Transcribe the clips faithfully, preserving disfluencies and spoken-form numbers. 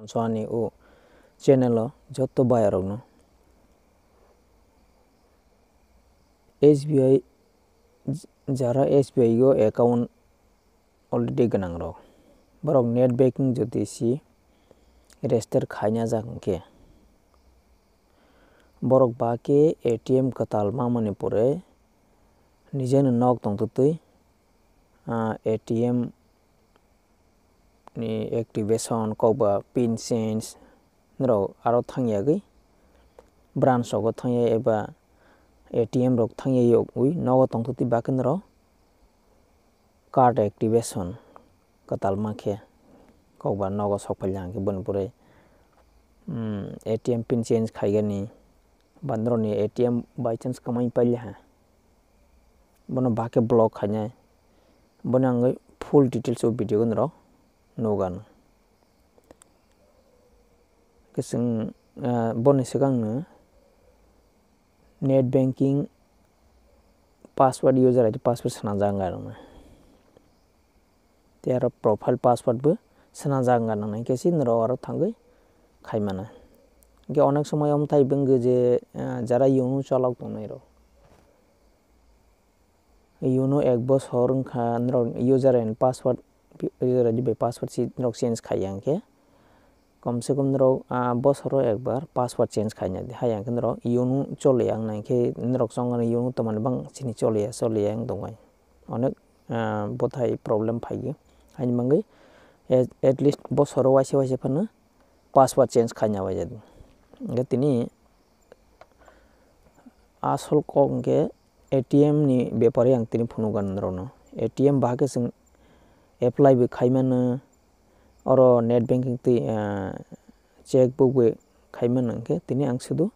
So ani o channel o joto bayarokno S B I, jara S B I o account already gwnang rok, borok net banking jodi si register khaina jak hwnkhe, borok ba khe A T M kwtal mangmani pore nijeno nok tongtwtwi, ah, A T M ni activation, kokba pin change, norok aro thangyagwi branch rogo thangya eba A T M rok thangya yogwi nogo tongtwtwi ba khe norok card activation kwtal ma khe kokba nogo sok phailya hwnkhe boni pore, um, A T M pin change khaigani ba norokni A T M by chance kwmai pailya ha, bono ba khe block khainai, bono ang full details o video o norok nukgano. Khe chwng, ah, boni swkangno net banking password, user I D password swnamjak wngkha rwna. Tei aro profile password bo swnamjak wngkha nang, hinkhe se norok aro thangwi khaimano. Hinkhe onek somoi omo tai wngkha je, ah, jara yono cholok tongnai rok. Yono ek bosor wngkha norok user and password, user I D bai password si norok change khaiya hwnkhe, komse kom norok, ah, bosoro ekbar password change khaina di. Haiya hwnkhe norok yono choliya wngna hinkhe norok chongmani yono tomani bang chini choliya, choliya wng tongbai. Onek, ah, bothai problem phaio. Haini bagwi at, at least bosoro waisa waisa phano password change khaina waisa di. Hinkhe tini asol kok hinkhe A T M ni bepari ang tini phunukgwi norokno. A T M bahai khe chwng apply bo khaimano, oro net banking twi, ah, check book bo khaimano, hinkhe tini ang sudu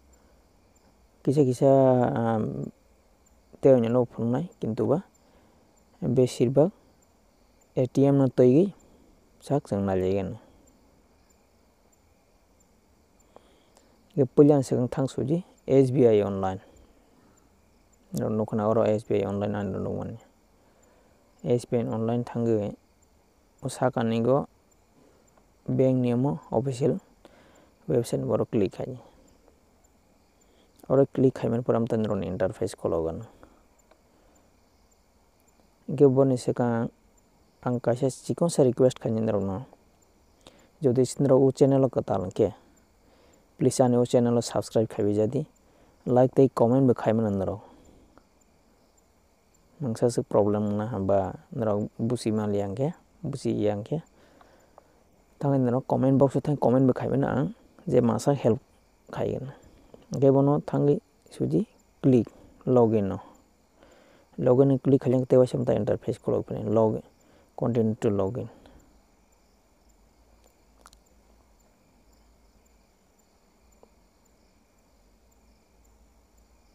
kisa kisa, ah, tei onino phunuknai, kintu ba besir bak A T M no twiwi sak chwng nailaigano. Hinkhe puila ang swkang thang suidi S B I online. Norok nukha na oro S B I online ani nukmani. S B I online thangwi o sakani go bank ni omo official website ni borok click khai. Oro click khaimani pore amtani norokni interface khulokgwno. Hinkhe boni swkang ang kaisa chikonsa request khainai norokno. Jodi norok o channel o kwtal hinkhe, please ani o channel o subscribe khaiwi jadi, like tei comment bo khaimano norok. Mungsa swk problem wngna hwnba norok buchi manliya hinkhe, buchi ya hinkhe, thangwi norok comment box o thang comment bo khaimano ang je masa help khaigwno. Hinkhe bono thangwi suidi click login o. Login click khaileng tei waisa mata interface khulok phini login, continue to login.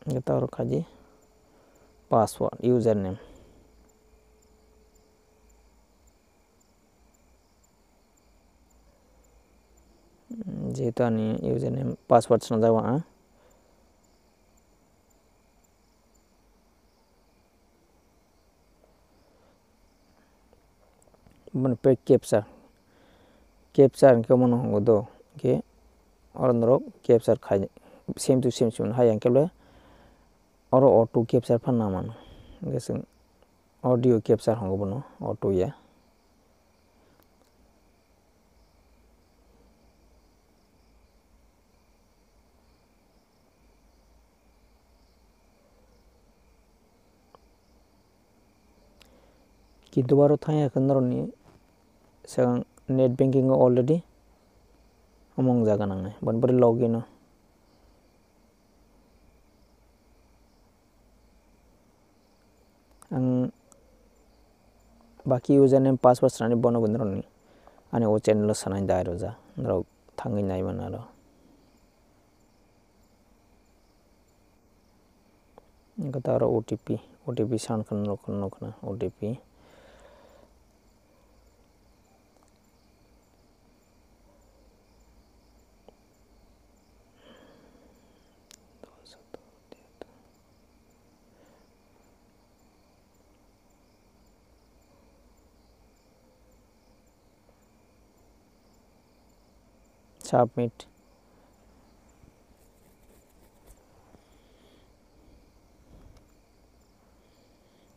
Hinkhe ta oro khaidi password, username. Jehetu ani username, password swnamjak ang. Boni pore captcha, captcha hinkhe omono hwngo do, hinkhe oro norok captcha khai same to same simi hai hinkhe le oro auto captcha phano nangmano, hinkhe chwng audio captcha hwngo bono, auto ya. Kintu aro thangya khe norokni swkang net banking o already omo wngjago nangnai, boni pore login o. Ang baki username, password swnani bono bo norokni ani o channel o swnai da roja, norok thangwi nai mano aro. Hinkhe ta aro O T P, O T P san khna norok khna nukho na O T P. Submit.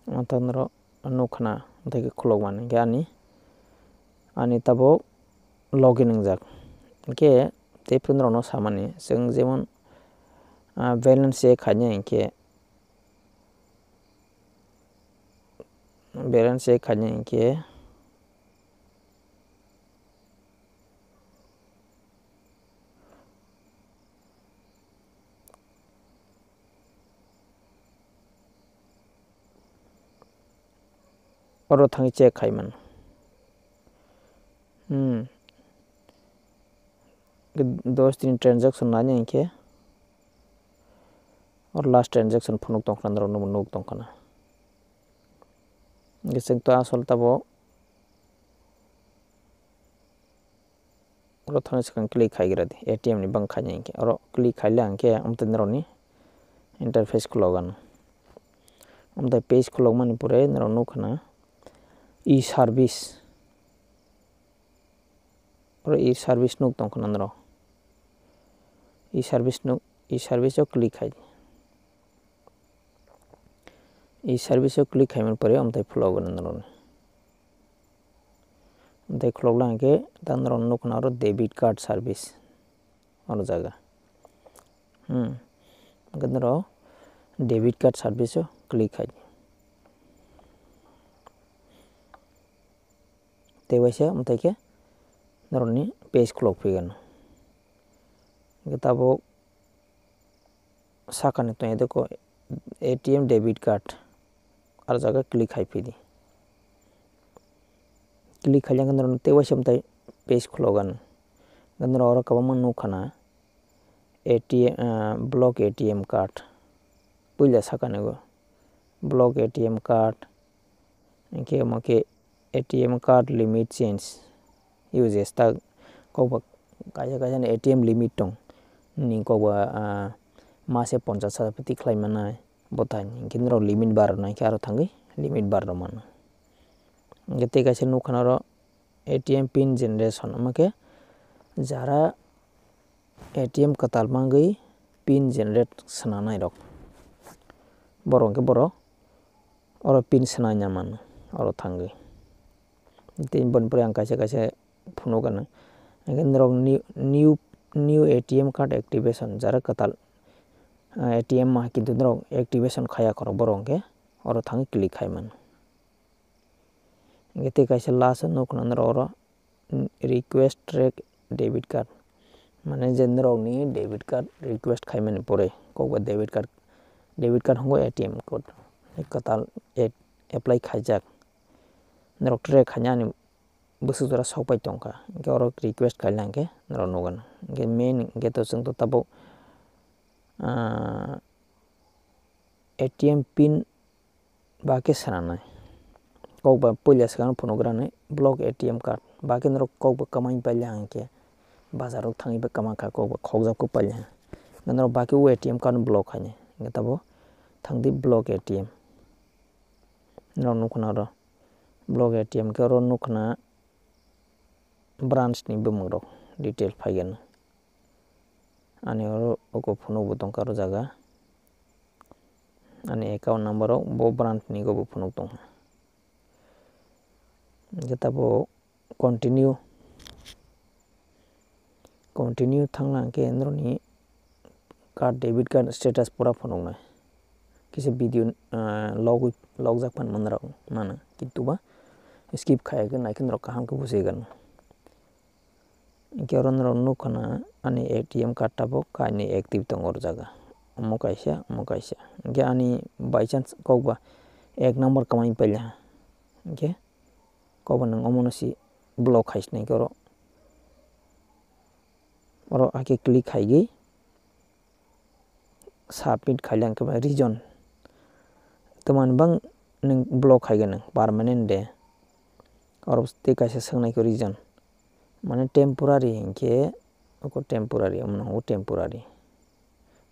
Ang tei norok nukha na, tei khe khulokmani hwnkhe ani, ani tabuk login wngjak. Hwnkhe tei phone rokno samani, chwng jemon, ah, balance check khainai hwnkhe, balance check khainai hwnkhe, oro thangwi check khai mano. Hmm. Dos din transaction nani hinkhe oro last transaction phunuk tongkha na, norok nuk tongkha na. Hinkhe chwng to asol tabuk oro thangwi swkang click khai gra di, A T M ni bang khainai hinkhe. Oro click khai le hinkhe, amtwi norokni interface khulok anw. Amtwi page khulokmani pore norok nukha na e-service. Oro e-service nuk tongkha na norok. E-service nuk, e-service o click khai. E-service o click khaimani pore amtwi khulok anw norokni. Amtwi khulok lang khe ta norok nukha na oro debit card service oro jaga. Hmm. Hwnkhe norok debit card service o click khai. Tei waisa amtwi khe norokni page khulok phi anw. Hwnkhe tabuk sakani tongya de ko A T M debit card, aro jaga click khai phi di. Click khai le norok tei waisa mwtai page khulok anw. Norok oro kwbangma nukha na A T M, ah, block A T M card. Puila sakani o block A T M card. Hinkhe omo khe A T M card limit change uses ta kokba kaisa kaisa ni A T M limit tong ni kokba, ah, mase ponchash hajar piti khlai manai bwthai hinkhe norok limit bar rwnai khe aro thangwi limit bar rw mano. Hinkhe tei kaisa nukha na oro A T M pin generation omo khe jara A T M kwtal mangwi pin generate swnanai rok. Borok hwnkhe borok oro pin swnai na mano oro thangwi. Tei boni pore ang kaisa kaisa phunuk anw. Hwnkhe norok new, new, new A T M card activation jara kwtal, ah, A T M ma kintu norok activation khaya khorok borok hwnkhe oro thangwi click khai mano. Hwnkhe tei kaisa last o nukha na norok oro, mm, request track debit card. Mane je norokni debit card request khaimani pore kokba debit card, debit card hwngo A T M code kwtal a-, apply khaijak. Norok track khaina ani bwswk jora sokpai tongkha. Hwnkhe oro request khaina hwnkhe norok nukgwna. Hwnkhe main hwnkhe to chwngto tabuk, ah, A T M pin ba khe swnamnai. Kokba puila swkang phunukgwrani block A T M card. Ba khe norok kokba kwmai pailya hwnkhe bazaro thangwi ba kwma kha kokba khokjak khe pailya. Norok ba khe o A T M card block khainai. Hwnkhe tabuk thangdi block A T M. Norok nukha na oro block A T M khe oro nukha na branch ni bumung rok detail phaiya. Ani oro oko phunuk bo tongkha oro jaga. Ani account number rok bo branch ni go bo phunuk tongkha. Hwnkhe tabuk continue, continue thangna hwnkhe norokni card, debit card status pura phunuknai. Kisa video, ah, logwi, logjak phan manrok mano, kintu ba skip khaiya khe naikhe norok kaham khe bujigwno. Hinkhe oro norok nukha na ani A T M card tabuk kainwi active tongo oro jaga. Omo kaisa, omo kaisa. Hinkhe ani by chance kokba ek number kwmai pailya. Hinkhe kokba nwng omono si block khai sinai khe oro. Oro hakhe click khaigwi submit khailai hwnkhe reason. Tamani bang nwng block khaigwi nwng permanent de. Oro tei kaisa swngnai khe reason. Mane temporary hinkhe oko temporary, omono oko temporary.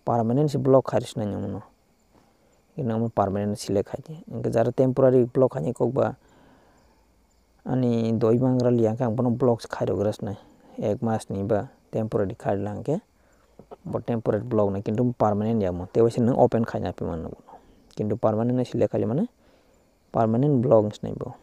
Permanent se block khai rwsnai omono. Ino omo permanent select khai di. Hinkhe jara temporary block khainai kokba ani doi mangra liya khe ang bono block khai rwgwrasnai. Ek mas ni ba temporary khairok hwnkhe bo temporary block nai, kintu permanent ya mo, tei waisa nwng open khaina phi mano. Kintu permanent no select khaili mane permanent block wngsinai bo.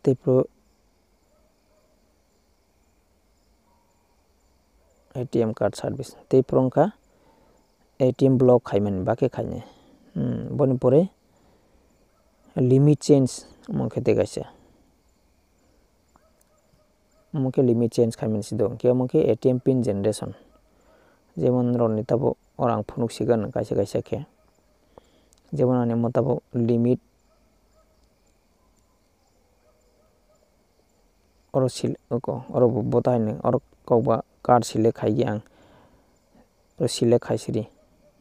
Tei pro A T M card service tei pro wngkha A T M block khaimani, bakhe khainai. Hmm, boni pore limit change omo khe tei kaisa. Omo khe limit change khaimani sido, hwnkhe omo khe A T M pin generation. Jemon norokni tabuk oro ang phunuk sigano kaisa kaisa khe. Jemon ani mo tabuk limit oro sil-, oko, oro bo, bo tahini oro kokba card select khaigi ang. Oro select khaisidi.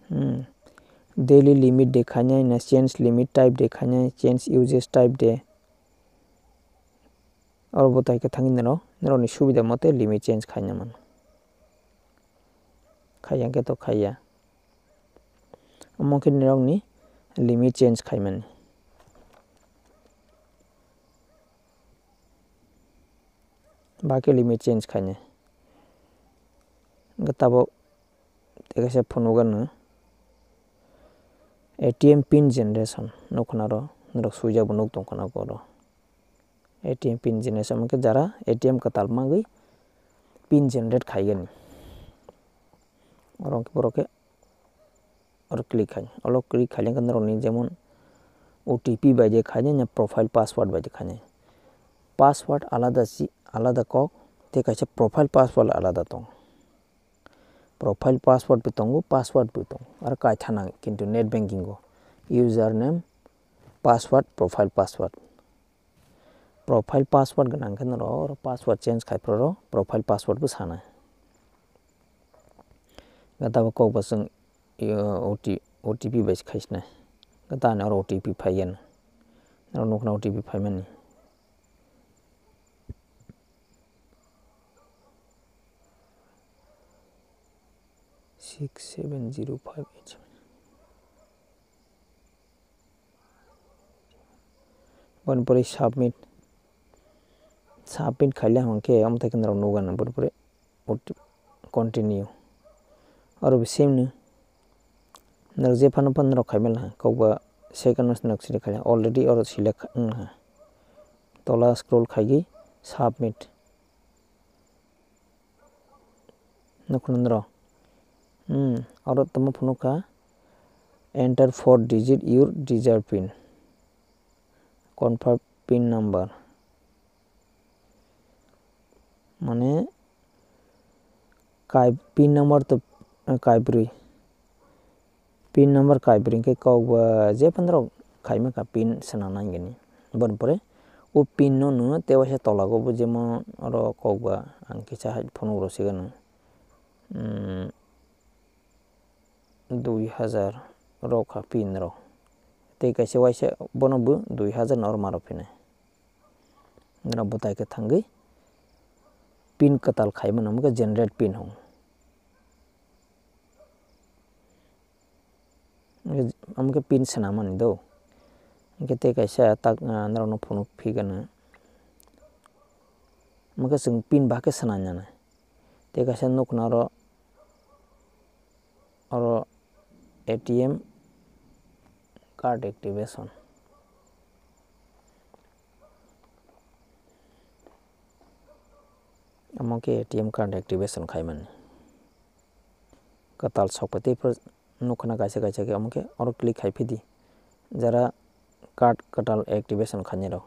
Hmm. Daily limit de khainai na change limit type de khainai, change usage type de. Oro bo tai khe thangwi norok, norokni subida mote limit change khaina mano. Khaiya khe to khaiya. Omo khe norokni limit change khaimani. Bakhe limit change khainai. Hwnkhe tabuk tei kaisa phunukgano A T M pin generation nukha na oro, norok swijak bo nuk tongkha na oro. A T M pin generation hwnkhe jara A T M kwtal magwi pin generate khaigani. Oro hwnkhe borok khe oro click khai, oro click khaileng khe norokni jemon O T P bai de khainai, profile password bai de khainai. Password alada si, alada kok, tei kaisa profile password alada tong. Profile password bo tongo, password bo tongo, aro kaitha nang kintu net banking o username, password, profile password. Profile password gwnang khe norok oro password change khai phuru oro profile password bo sanai. Gata bo kok bo chwng, iyo, O T, O T P bai se khai sinai. Gata ani oro O T P phai gano. Norok nukna O T P phaimani. Six seven zero five eight seven. Boni pore submit, submit khaile hwnkhe omo tai khe norok nukgano, boni pore continue. Oro bo same no norok je phano phano norok khaimani ha, kokba second no select khaile already oro select wngha. Tola scroll khaigwi submit. Nukhuno norok. Hmm, oro tamo phunukha, "Enter four digit your desired pin. Confirm pin number." Mane, kai pin number to, eh, kaibrwi. Pin number kaibrwi hwnkhe kokba je phano rok khaima kha pin swnam nangani. Boni pore o pin no nwng tei waisa tola o bo jemon oro kokba ang kisa hai phunuk rw sigano, mm, dui hajar rok kha pin rok. Tei kaisa waisa bono bo dui hajar no oro ma rw phinai. Nora bwtai khe thangwi pin kwtal khaimano, omo khe generate pin hwn. Omo khe pin swnam mani do. Hwnkhe tei kaisa tak, ah, norokno phunuk phigano. Omo khe chwng pin ba khe swnam nani. Tei kaisa nukna oro, oro A T M card activation. Omo khe A T M card activation khaimani. Kwtal sokphaitwi phuru nukha na kaisa kaisa khe, omo khe oro click khai phidi. Jara card kwtal activation khainai rok.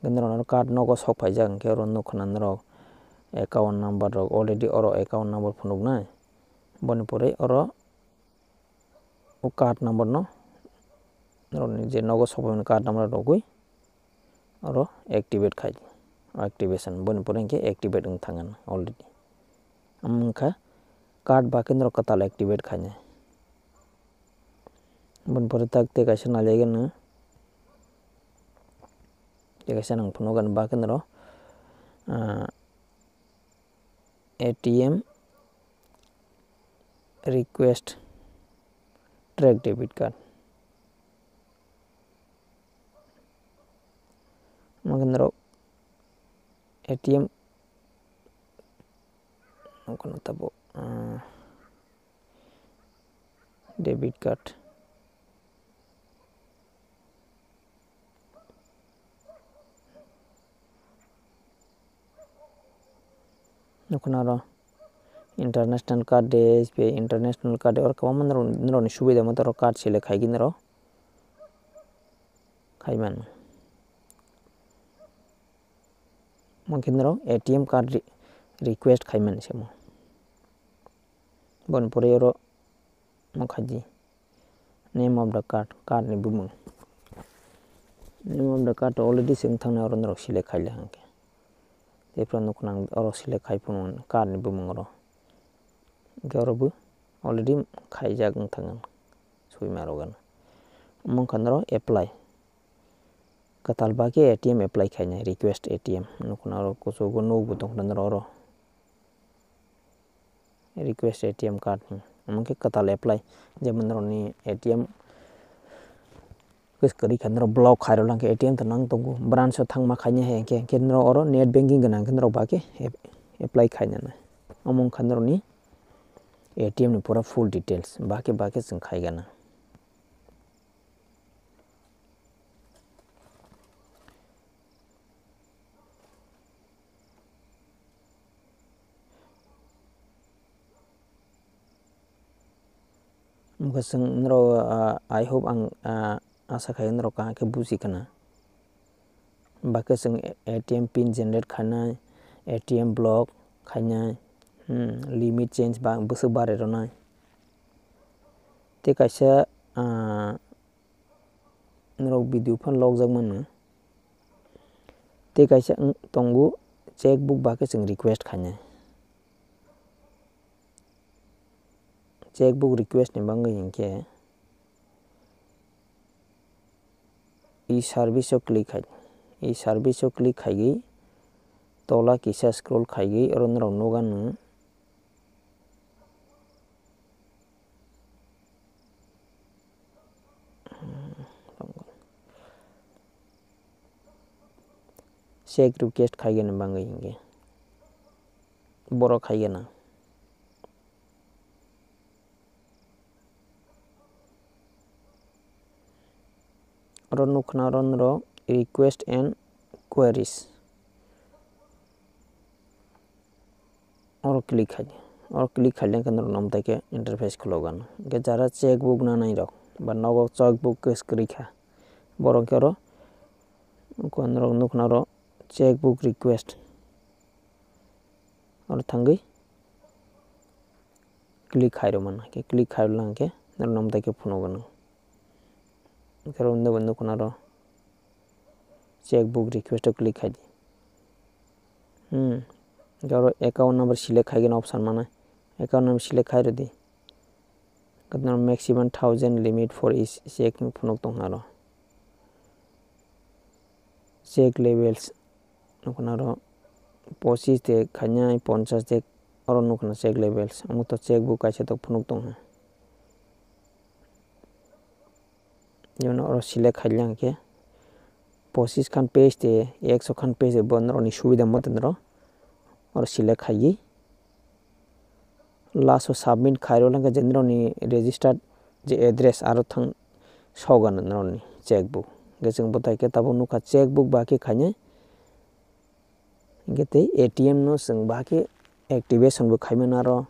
Hwnkhe norok card nogo sok phaijak, hwnkhe oro nukha na norok account number rok, already oro account number phunuknai. Boni pore oro o card number no norokni je nogo sok phaimani card number rogwi oro activate khai di. Activation boni pore hwnkhe activate wng thangano already. Omo wngkha card ba khe norok kwtal activate khainai. Boni pore tak tei kaisa naliya gano, tei kaisa nang phunukgano ba khe norok, ah, A T M request track debit card. Mungkin rok A T M, mungkin tabo, ah, debit card. Nukuna oro international card de, S B I international card de, oro kwbangma norok, norokni subida motoro card select khaigwi norok khaiman. Mungkin norok A T M card re-, request khaiman se mo. Boni pore oro mo khaidi. Name of the card, card ni bumung. Name of the card already chwng thangna oro norok select khaila hwnkhe. Tei phano nukho nang oro select khai phano card ni bumung oro. Hwnkhe oro bo already khaijak wng thangna. Swima rok gana. Omo wngkha norok apply. Kwtal ba khe A T M apply khainai, request A T M. Nukho norok oro kuchugo nukbo tongkha norok oro. Request A T M card ni. Omo khe kwtal apply. Jemon norokni A T M kwrwi kha norok block khairok lang khe A T M to nang tongo. Branch o thangma khaina hai khe, khe norok oro net banking gwnang khe norok ba khe ap-, apply khainani. Omo wngkha norokni A T M ni pura full details. Ba khe, ba khe chwng khai gana. Wngkha chwng norok, ah, I hope ang, ah, asa khai norok kaham khe buji khna. Bakhe chwng A T M pin generate khainai, A T M block khainai, hmm, limit change ba bwswk barwi rwnai. Tei kaisa, ah, norok video phano lokjak mano. Tei kaisa wng tongo checkbook bakhe chwng request khainai. Checkbook request ni bagwi hinkhe e-service o click khai, e-service o click khaigwi tola kisa scroll khaigwi oro norok nukha nung. Check request khaigani bagwi hinkhe borok khaigana. Oro nukha na oro norok request and queries. Oro click khai di. Oro click khaile khe norok nom tai khe interface khulok gana. Hwnkhe jara checkbook nanai rok ba nogo checkbook kwrwi kha. Borok khe oro norok nukha na oro checkbook request. Oro thangwi click khairok mano. Hwnkhe click khairok lang khe norok nom tai khe phunuk gana. Hwnkhe oro nukha na oro checkbook request o click khai di. Hmm. Hwnkhe oro account number select khai gana option mano. Account number select khai rw di. Hwnkhe norok maximum thousand limit for each check hinwi phunuk tongkha oro. Check levels. Nukha na oro pochis de khainai ponchas de oro nukha na check levels. Omo to checkbook kaisa tok phunuk tongkha. Jemon oro select khailai khe pochis khan page de ekso khan page de bo norokni subida mote norok oro select khaiwi last o submit khairok lang khe je norokni registered je address aro thang sogana norokni checkbook. Hwnkhe chwng bo tai khe tabuk nukha checkbook ba khe khainai. Hwnkhe tei A T M no chwng bahai khe activation bo khaimano aro,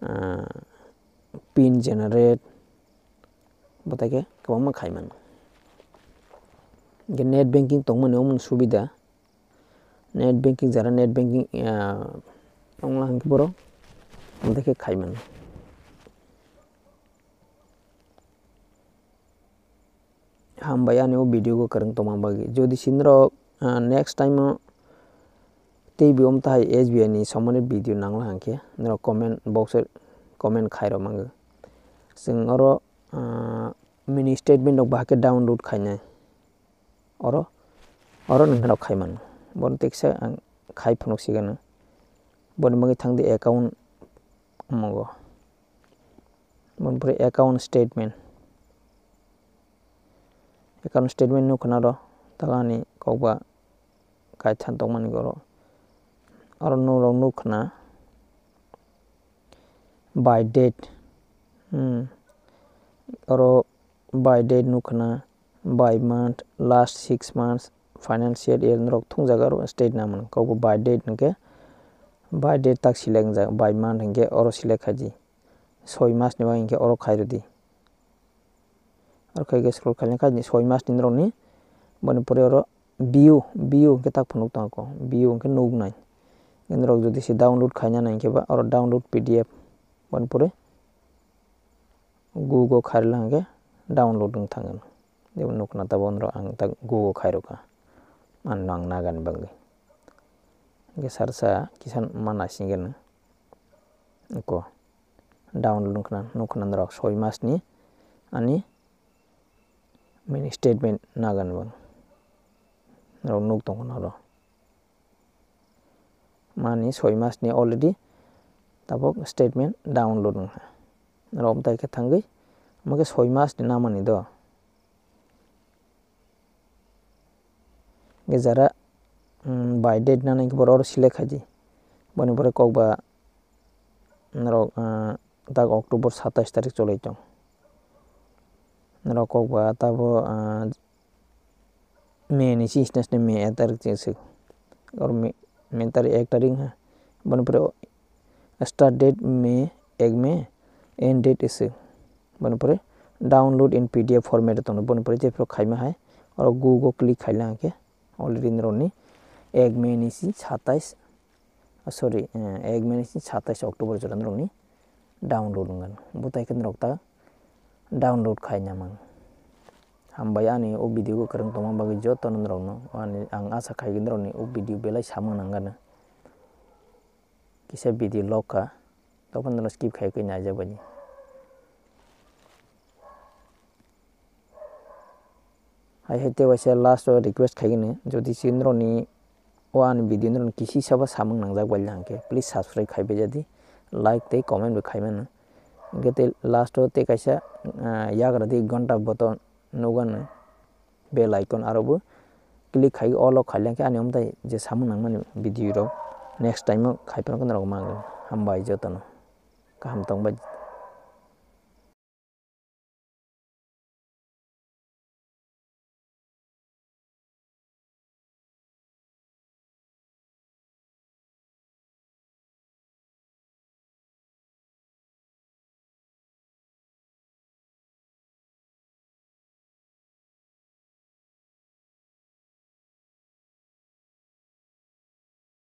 ah, pin generate bo tai khe kwbangma khaimano. Hwnkhe net banking tongmani omono subida, net banking jara net banking, ah, tongla hwnkhe borok bo tai khe khaimano. Hambai ani o video o kwrwng tongma bagwi. Jodi si norok, ah, next time o tei bo omtahai S B I ni somani video nangla hwnkhe norok comment box o comment khairok mangwi. Chwng oro, ah, mini statement rok bahai khe download khainai. Oro, oro nokha rok khai mano. Bono teksa ang khai phunuk sigano. Boni bagwi thangdi account omogo. Boni pore account statement. Account statement nukha na oro, tago ani kokba kaithan tongmani oro. Oro norok nukha na by date. Hmm. Oro by date nukha na, by month, last six months, financial year norok thungjago oro state nangmani. Kokbo by date hinkhe, by date tak select wngjak, by month hinkhe oro select khaidi. Soi mas ni bagwi hinkhe oro khai rwdi. Oro khai khe scroll khaina khai soi mas ni norok ni, boni pore oro view, view hinkhe tak phunuk tongo, view hinkhe nuknai. Norok jodi se download khaina nai hinkhe ba oro download P D F, boni pore Google khairwla hinkhe download wng thangwi. Jemon nukna tabuk norok ang tak Google khairokha, manwino ang nagani bagwi. Hinkhe sarsa kisa ma naisingkhe nw eko download wngkhwna, nukkhwna norok soi masni ani mini statement nagani bagwi. Norok nuk tongkha norok. Mani soi masni already tabuk statement download wngkha. Norok tai khe thangwi omo khe soi masni namani do. Hinkhe jara, mm, by date nana hinkhe borok oro select khaidi. Boni pore kokba norok, ah, tak October satais tarik cholai tong. Norok kokba tabo, ah, May ni sini sini May ek tarik se se. Or May, May tarik ek tarik ha. Boni pore start date May ek May, end date ese. Boni pore download in P D F format tono. Boni pore jephru khaima hai. Oro Google click khaila hwnkhe already norokni ek May ni si satais, ah, sorry, eh, ek May ni si satais October jora norokni download wngkha. Bo tai khe norok ta download khaina mang. Hambai ani o video kwrwng tongma bagwi jotono norokno. Ani ang asa khai khe norokni o video belai samung nangkha. Kisa video log kha, tokphano skip khai khe naijak bai. Hai hai tei waisa last o request khaigini, jodi se norokni o ani video norokni kisi sabo samung nangjak bai hwnkhe please subscribe khai bai jadi, like tei comment bo khai mano. Hwnkhe tei last o tei kaisa, ah, yagra di ghonta button nukgano bell icon aro bo click khai all o khai lengkhe ani omo tai je samung nangmani video rok next time o khai phano norok mangno. Hambai jotono kaham tongbai.